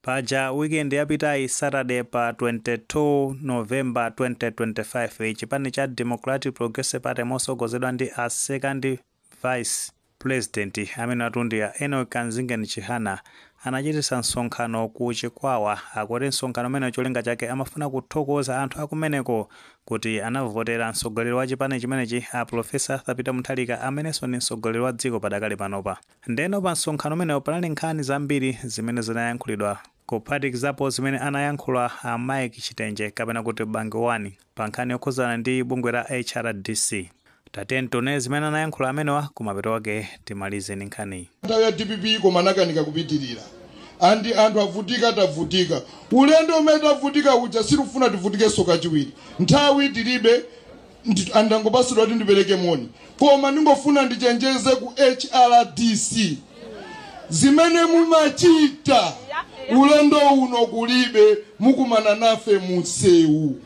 Paja weekend yapitayi, Saturday pa 22 November 2025, chipani cha Democratic Progressive Party mosogozedwa ndi a second vice president amene atundi a Enoch Kanzingeni Chihana anachititsa msonkhano ku Chikwawa. Akuti msonkhano umene cholinga chake amafuna kuthokoza anthu akumeneko kuti anavotera mtsogoleri wa chipani chimenechi, a Professor Arthur Peter Mutharika, amenenso ndi mtsogoleri wa dziko padakali panopa. Ndeno pa msonkhano umenewo panali nkhani zambiri zimene zinayankhulidwa, kuphatikizapo zimene anayankhula a Mike Chitenje kapena kuti Bangiwani pa nkhani yokhuzana ndi bungwe la HRDC. Tatiyeni tione zimene anayankhula amenewa, kumapeto wake timalize ndi nkhaniyi. Nthawi ya DPP koma anakanika kupitirira andi anthu avutika. Tavutika ulendo umene tavutika uja, sitikufuna tivutikenso kachiwiri. Nthawi tilibe, andangopasidwa kuti ndipereke moni, koma ndingofuna ndichenjeze ku HRDC: zimene mumachita ulendo uno kulibe, mukumana nafe munsewu.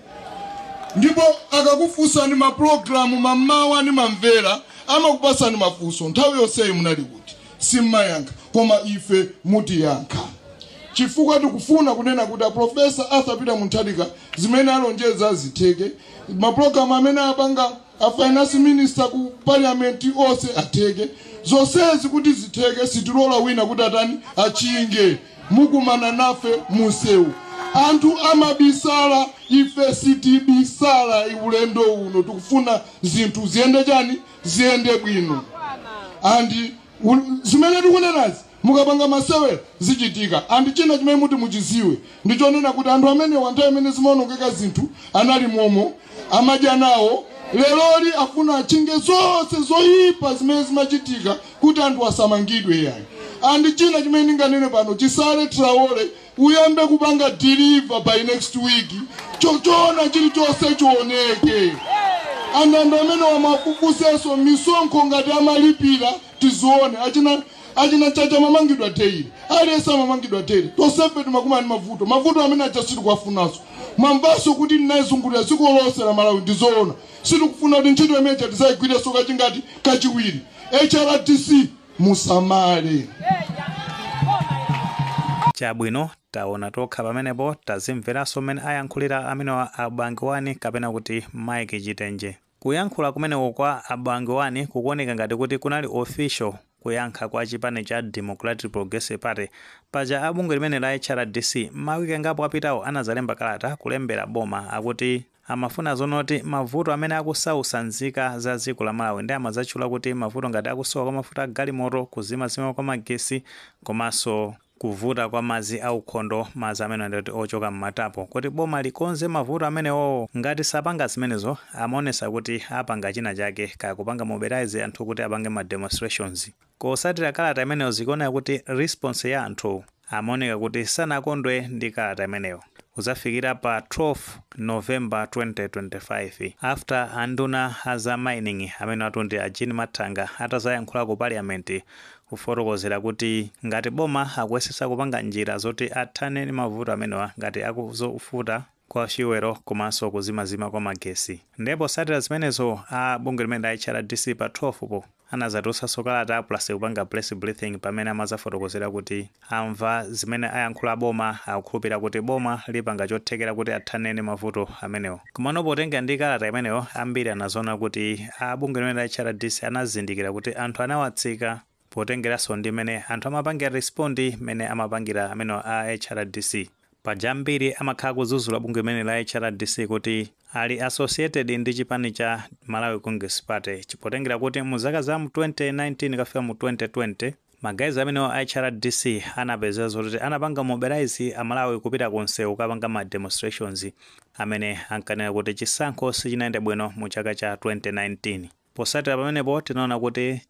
Ndipo akakufunsani mapulogalamu mamawa ni mamvera, amakupasani mafunso, nthawi yonseyi munali kuti? Simmayankha, koma ife mutiyankha, chifukwa tikufuna kunena kuti a Professor Arthur Peter Mutharika zimene alonjeza zitheke, mapulogalamu amene apanga a finance minister ku parliament onse atheke. Zonsezi kuti zitheke, sitilola wina kuti atani, achinge. Mukumana nafe munsewu. Anthu amabisala, ife sitibisala. Ulendo uno tikufuna zinthu ziyende chani, ziyende bwino. Andi zimene tikunenazi, mukapanga masewera zichitika. Andi china chimene muti muchiziwe ndichonena kuti anthu amene nthawi imene zimaonongeka zinthu anali momo, amadya nawo. Leroli afuna achinge zonse zoyipa zimene zimachitika kuti anthu asamangidwe yayi. Andi china chimene ndinganene pano, Chisale Traore, uyambe kupanga deliver by next week, chochona chilichonse chioneke. Anthu amene wamafufusenso misonkho ngati amalipira, tizione. Achina Chacha amamangidwa daily, aliyense amamangidwa daily. Tonsefe timakumana ndi mavuto, mavuto amene aja sitikuwafunanso. Mwamvanso kuti ndinayizungulira dziko lonse la Malawi, ndizoona. Sitikufuna kuti ntchito imeneja tizayigwirenso kachingati, kachiwiri. HRDC, musamale. Chabwino, taona tokha pamenepo, tazimveranso mmene ayankhulira amenewa a Bangiwani kapena kuti Mike Chitenje. Kuyankhula kumeneko kwa a Bangiwani kukuoneka ngati kuti kunali official kuyankha kwa chipani cha Democratic Progressive Party. Paja abungwe limene la HRDC mawiki angapo apitawo anazalemba kalata kulembera boma, akuti amafuna zonoti mavuto amene akusausa nzika za dziko la Malawi, ndi amazatchula kuti mavuto ngati akusowa kwa mafuta agalimoto, kuzimazima kwa magesi, komanso kuvuta kwa madzi aukhondo, madzi amene ndoti ochoka mmatapo, kuti boma likonze mavuto amenewo. Ngati sapanga zimenezo, amaonesa kuti apanga china chake, kaya kupanga mobilize anthu kuti apange ma demonstrations. Kosatira kalata imeneyo, zikuoneka kuti response ya anthu amaoneka kuti sanakondwe ndi kalata imeneyo. Kuzafikira pa 12 November 2025, after anduna aza mining amene atundi a Jean Mathanga atazayankhula ku parliament kufotokozera kuti ngati boma akuyesesa kupanga njira zoti athane ndi mavuto amenewa, ngati akuzofuta kwa fuel komanso kuzimazima kwa magesi. Ndipo posatira zimenezo, a bungwe limene la HRDC pa 12 po anazatulutsanso kalata plus kupanga press briefing pamene amazafotokozera kuti amva zimene ayankhula boma, akukhulupirira kuti boma lipanga chothekera kuti athane ndi mavuto amenewo. Komano potenga ndi kalata imeneyo, ambiri anazoona kuti a bungwe limene la HRDC anazindikira kuti anthu anawatsika, potengeranso ndi mmene anthu amapangira respond, mmene amapangira amenewo a HRDC. Paja ambiri amakhala kudzudzula bungwe limene la HRDC kuti ali associated ndi chipani cha Malawi Congress Party, chipotengera kuti mu zaka za mu 2019 kafika mu 2020, ma guys amenewo a HRDC anapeza zoti anapanga mobilize Amalawi kupita kunsewu kukapanga ma demonstrations amene ankanena kuti chisankho sichinayende bwino mu chaka cha 2019. Posatira pamenepo, tinaona kuti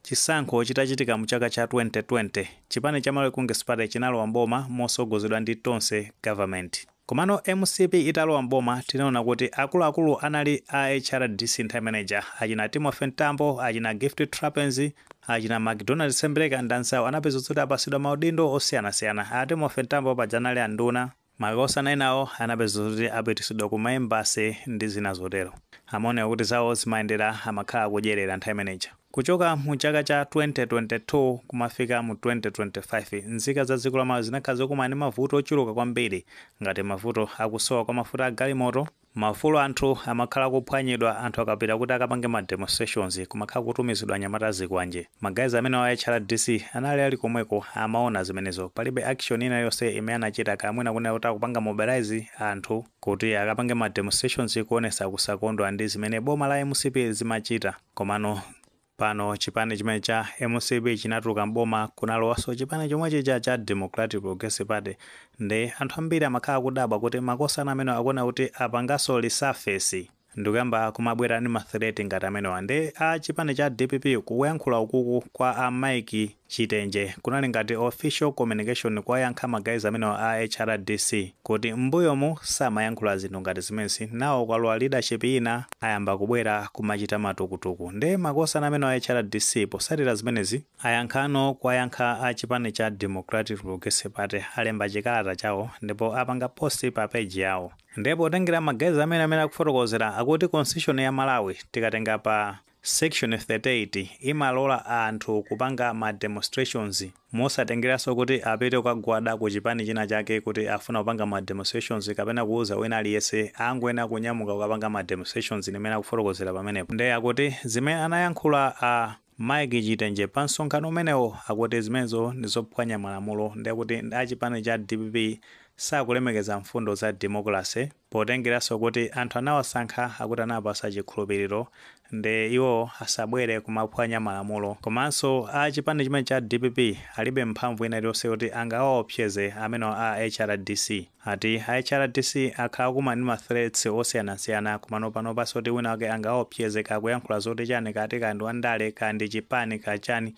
chisankho chitachitika mu chaka cha 2020, chipani cha Malawi Congress Party chinalowa mboma mosogozedwa ndi Tonse government. Komano MCP italowa mboma, tinaona kuti akuluakulu anali a HRDC nthawi imeneja, achina Timothy Mtambo, achina Gift Trapence, achina McDonald Sembereka ndi anzawo, anapeza kuti apasidwa maudindo osiyanasiyana. A Timothy Mtambo paja anali anduna, makosana enawo anapeza kuti apitisidwa ku ma embassy ndi zina zotero. Amaoneka kuti zawo zimayendera, amakhala akudyerera nthawi imeneja. Kuchoka mu chaka cha 2022 kumafika mu 2025, nzika za dziko la Malawi zinakhala zokumana ndi mavuto ochuluka kwambiri, ngati mavuto akusowa kwa mafuta a galimoto. Maufulu anthu amakhala kuphwanyidwa. Anthu akapita kuti akapange ma demonstrations, kumakhala kutumizidwa anyamata azikwanje. Ma guys amene wa HRDC anali ali komweko, amaona zimenezo. Palibe action ina yonse imene anachita, kamwina kunena kuti akupanga mobilize anthu kuti akapange ma demonstrations kuonesa kusakondwa ndi zimene boma la MCP zimachita. Komano pano chipani chimene cha MCP chinatuluka mboma, kunalowanso chipani chomwe chija cha Democratic Progressive Party. Ndi anthu ambiri amakhala kudabwa kuti makosana amene akuona kuti apanganso resurface ndikuyamba kumabwera ndi ma threat ngati amenewa. Ndi a chipani cha DPP kuyankhula ukuku kwa a Mike Chitenje kunali ngati official communication kuwayankha ma guys amenewa a HRDC kuti m'mbuyomu samayankhula zinthu ngati zimenezi, nawo kwalowa leadership ina, ayamba kubwera kumachita matukutuku. Ndi makosana amene a HRDC posatira zimenezi ayankhano kuwayankha a chipani cha Democratic Progressive Party. Alemba chikalata chawo ndipo apanga post pa page yawo. Ndipo potengera ma guys amene akufotokozera, akuti constitution ya Malawi, tikatenga pa section 38, imalola anthu kupanga ma demonstrations mosatengeranso kuti apite kukagwada ku chipani china chake kuti afuna kupanga ma demonstrations, kapena kuuza wina aliyense. Angoena kunyamuka kukapanga ma demonstrations, limene akufotokozera pamenepo. Ndiye akuti zimene anayankhula a Mike Chitenje pa msonkhano umenewo, akuti zimenezo ndi zophwanya malamulo. Ndiye kuti achipani cha DPP sakulemekeza mfundo za democracy, potengeranso kuti anthu anawasankha, akuti anapasa chikhulupiriro, ndi iwo asabwere kumaphwanya malamulo. Komanso a chipani chimene cha DPP alibe mphamvu ina iliyonse kuti angawaopseze amene a HRDC. Ati a HRDC akhala kumana ndi ma threats osiyanasiyana, komano pano pasoti wina wake angawaopseze kakuyankhula zoti chani, kati kandi wandale, kandi chipani kachani,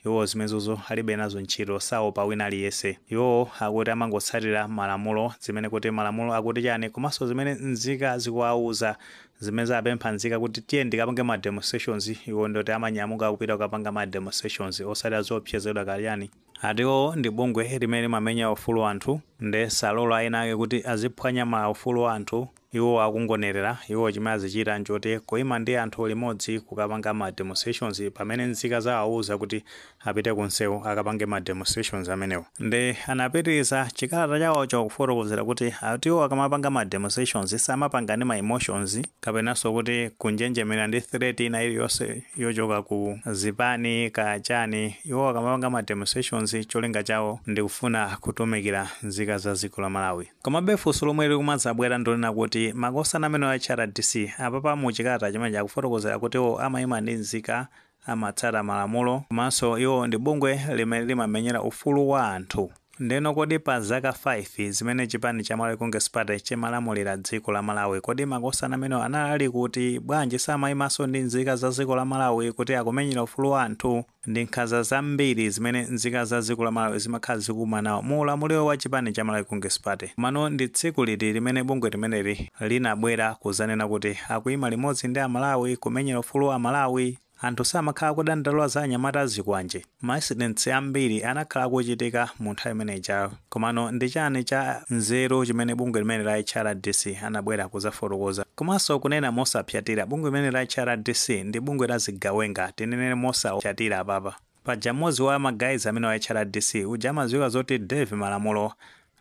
iwo zimenezozo alibe nazo ntchito, saopa wina aliyense. Iwo akuti amangotsatira malamulo, zimene kuti malamulo akuti chani, komanso zimene nzika zikuwauza, zimene zapempha nzika kuti tiye ndikapange ma demonstrations, iwo ndoti amanyamuka kupita kukapanga ma demonstrations, osati azopsezedwa kachani. Atiwo ndi bungwe limene limamenya ufulu anthu, nde salola ena ake kuti aziphwanya maufulu anthu iwo akungonerera. Iwo chimene azichita nchoti kuyima ndi anthu limodzi kukapanga ma demonstrations pamene nzika zawauza kuti apite kunsewu akapange ma demonstrations amenewo. Ndi anapitiriza chikalata chawocho kufotokozera kuti atiwo akamapanga ma demonstrations samapanga ndi ma emotions, kapenanso kuti kunjenjemera ndi threat ina iliyonse yochoka ku zipani kachani. Iwo akamapanga ma demonstrations, cholinga chawo ndi kufuna kutumikira nzika za dziko la Malawi. Komabe funso lomwe likumadzabwera ndionena kuti makosana amene a HRDC apapa muchikalata chimene chakufotokozera kuti iwo amayima ndi nzika, amatsata malamulo, komanso iwo ndi bungwe limene limamenyera ufulu wa anthu, ndeno kodi pa zaka 5 zimene chipani cha Malawi Congress Party chimalamulira dziko la Malawi, kodi makosana amene anali kuti? Bwanji samayimanso ndi nzika za dziko la Malawi kuti akumenyera ufulu wa anthu? Ndi nkhanza zambiri zimene nzika za dziko la Malawi zimakhala zikumana mu ulamuliro wa chipani cha Malawi Congress Party. Mano ndi tsiku liti limene bungwe limeneli linabwera kuzanena kuti akuyima limodzi ndi Amalawi kumenyera ufulu wa Amalawi? Anthu samakhala kudandaula za anyamata azikwanje? Ma incidents ambiri anakhala akuchitika mu nthawi imene ijayo, komano ndi chani cha nzeru chimene bungwe limene la HRDC anabwera kuzafotokoza? Komanso kunena mosapyatira, bungwe limene la HRDC ndi bungwe la zigawenga. Tinenere mosapyatira apapa, paja mmodzi wa ma guys amene wa HRDC uja amadziwika zoti Dave Malamulo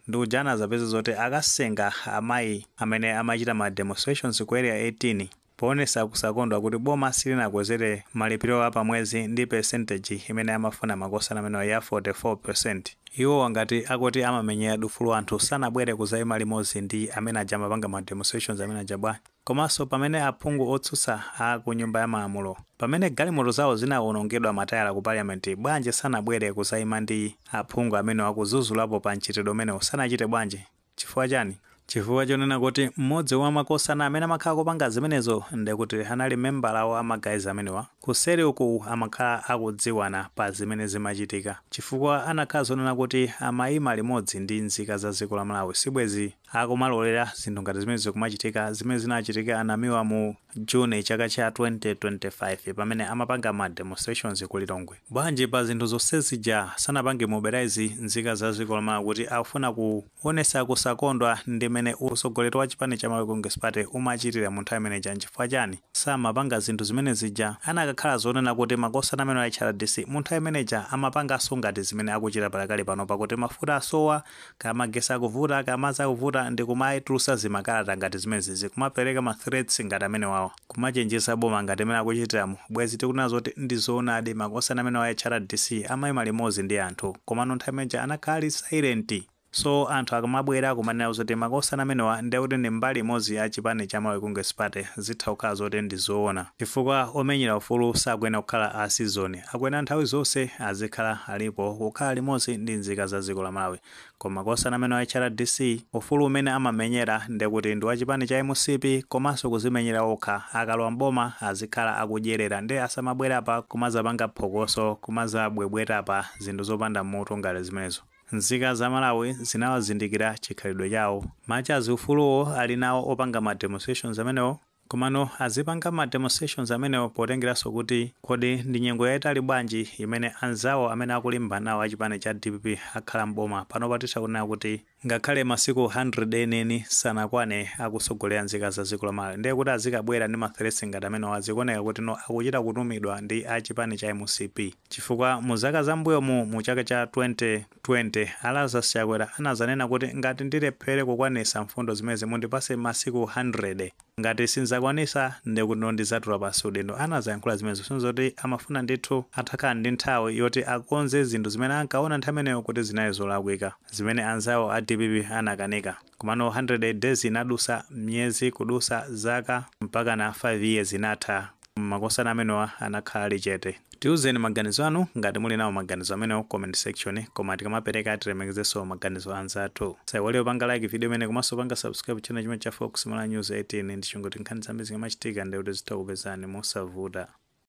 ndi uja anazapeza zoti akasenga amayi amene amachita ma demonstrations ku Area 18 poonesa kusakondwa kuti boma silinakwezere malipiro a pamwezi ndi percentage imene amafuna makosana amene ya 44. Iwo ngati akuti amamenyera ufulu anthu, sanabwere kuzayima limodzi ndi amene aja amapanga ma demonstrations amene aja bwanji? Komanso pamene aphungu otsutsa a ku nyumba ya malamulo, pamene galimoto zawo zinawonongedwa matayala ku parliament, bwanji sanabwere kuzayima ndi aphungu amene akuzuzulapo pa mchitidwe umenewo? Sanachite bwanji? Chifukwa chani? Chifukwa chonena kuti mmodzi wa makosana amene amakhala kupanga zimenezo ndekuti anali membala wa ma guys amenewa. Kuseri uku amakhala akudziwana pa zimene zimachitika, chifukwa anakhala zonena kuti amayima limodzi ndi nzika za dziko la Malawi, sibwezi akumalolera zinthu ngati zimene zikumachitika, zimene zinachitika anamiwa mu June chaka cha 2025 pamene amapanga ma demonstrations ku Lilongwe. Bwanji pa zinthu zonse zija sanapange mobilize nzika za dziko la Malawi kuti akufuna kuonesa kusakondwa ndi mmene mmene usogoleri wa chipani cha Malawi Congress Party umachitira mu nthawi imeneja. Nchifukwa chani samapanga zinthu zimene zija? Anakakhala zonena kuti makosana amene a HRDC mu nthawi imeneja amapanganso ngati zimene akuchita palakali pano, pakuti mafuta asowa, kaya magesi akuvuta, kaya madzi akuvuta, ndi kumayitulusa zimakalata ngati zimenezi, kumapereka ma threats ngati amene wawa, kumachenjeza boma ngati amene akuchitiramo, bwezi tikunena zoti ndi zoonadi, makosana amene wa HRDC amayima limodzi ndi anthu. Komano nthawi imeneja anakhala silent. So anthu akamabwera kumanena zoti makosana amenewa ndekuti ndi mbali imodzi ya chipani cha Malawi Congress Party, zitha kukhala zoti ndi zoona, chifukwa omenyera ufulu sakuyenera kukhala a season, akuyenera nthawi zonse azikhala alipo, kukhala limodzi ndi nzika za dziko la Malawi. Koma makosana amene wa HRDC, ufulu umene amamenyera ndekuti ndi wa chipani cha MCP komanso kuzimenyera okha. Akalowa mboma azikhala akudyerera, ndi asamabwera pa kumazapanga phokoso, kumazabwebweta pa zinthu zopanda mutu ngati zimenezo. Nzika za Malawi zinawazindikira chikhalidwe chawo. Machazi ufuluwo ali nawo opanga ma demonstrations amenewo, komano azipanga ma demonstrations amenewo potengeranso kuti kodi ndi nyengo yayitali bwanji imene anzawo amene akulimba nawo achipani cha DPP akhala mboma. Pano patitha kunena kuti ngakhale masiku 100 eneni sanakwane akusogolera nzika za dziko la Malawi, ndiye kuti azikabwera ndi ma threats ngati amenewo, azikuoneka kuti no, akuchita kutumidwa ndi achipani cha MCP, chifukwa mu zaka zambuyomu, mu chaka cha 2020, a Lazarus Chakwera anazanena kuti ngati ndilephere kukwanisa mfundo zimene mundipase masiku 100, ngati sinzakwanisa ndikuti ndizatula pansi udindo. Anazayankhula zimenezo sinzoti amafuna ndithu atakhala ndi nthawi yoti akonze zinthu zimene ankaona nthawi imeneyo kuti zinali zolakwika, zimene anzawo a DPP anakanika. Komano 100 days inadusa, miyezi kudusa, zaka, mpaka na 5 years inatha, makosana amenewa anakhala ali chete. Tiuzeni maganizo anu ngati muli nawo maganizo amenewo, comment section. Koma tikamapereka tilemekezenso maganizo anzathu. Saiwale panga like video imene komanso panga subscribe channel chimene cha Fox Mala News 18, ndi chingoti nkhani zambiri zikamachitika ndikuti zitha kupezani mosavuta.